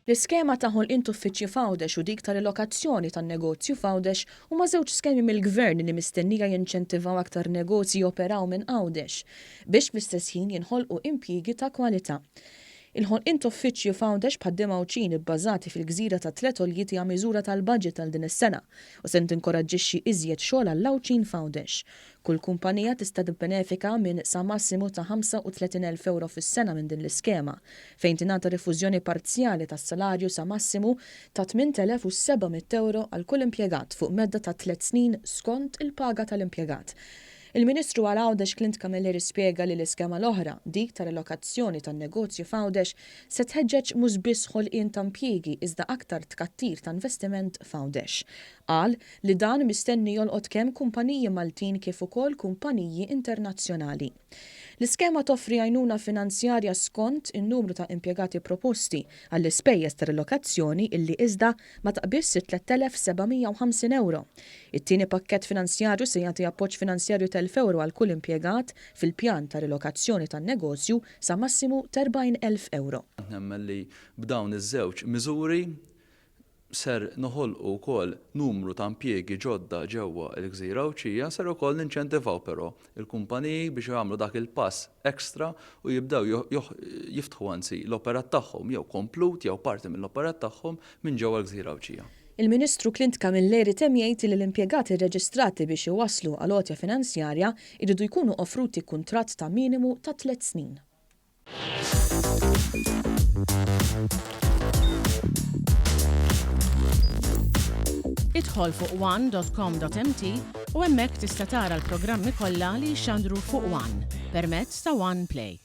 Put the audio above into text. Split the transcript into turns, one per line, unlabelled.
L-iskema ta' ħolqien t'uffiċċji f'Għawdex u dik ta' rilokazzjoni tan-negozju f'Għawdex huma żewġ skemi mill-Gvern li mistennija jinċentivaw aktar negozji joperaw minn Għawdex biex fl-istess ħin jinħolqu impjiegi ta' kwalità. Il-ħolqien t'uffiċċju f'Għawdex b'ħaddiema Għawdxin ibbażati fil-gżira tat-Tliet Għoljiet hija miżura tal-budget għal din is-sena u se tinkoraġġixxi iżjed xogħol għall-Għawdxin f'Għawdex. Kull kumpanija tista' tibbenefika minn sa massimu ta' 35,000 ewro fis-sena minn din l-iskema, fejn tingħata rifużjoni parzjali tas-salarju sa massimu ta' 8,700 ewro għal kull impjegat fuq medda ta' tliet snin skont il-paga tal-impjegat. Il-Ministru għal Għawdex Clint Camilleri spjega li l-iskema l-oħra, dik ta' rilokazzjoni tan-negozju f'Għawdex, se tħeġġeġ mhux biss ħolqien ta' impjiegi iżda aktar tkattir ta' investiment f'Għawdex. Qal li dan mistenni jolqot kemm kumpaniji Maltin kif ukoll kumpaniji internazzjonali. L-iskema toffri għajnuna finanzjarja skont in-numru ta' impjegati proposti għall-ispejjeż ta' rilokazzjoni illi iżda ma taqbiżx it-3,750 ewro. It-tieni pakkett finanzjarju se jagħti appoġġ finanzjarju t'elf ewro għal kull impjegat fil-pjan ta' rilokazzjoni tan-negozju sa massimu t'40,000 ewro.
Nemmen li b'dawn iż-żewġ miżuri ser noħolqu wkoll numru ta' impjiegi ġodda ġewwa l-gżira Għawdxija, ser ukoll ninċentivaw però l-kumpaniji biex jagħmlu dak il-pass extra u jibdew jiftħu anzi l-operat tagħhom jew komplut jew parti mill-operat tagħhom minn ġewwa l-gżira Għawdxija.
Il-Ministru Clint Camilleri temm jgħid li l-impjegati rreġistrati biex iwasslu għal għotja finanzjarja jridu jkunu offruti kuntratt ta' minimu ta' tliet snin.
Idħol fuq one.com.mt u hemmhekk tista' tara l-programmi kollha li jixxandru fuq One permezz ta' One Play.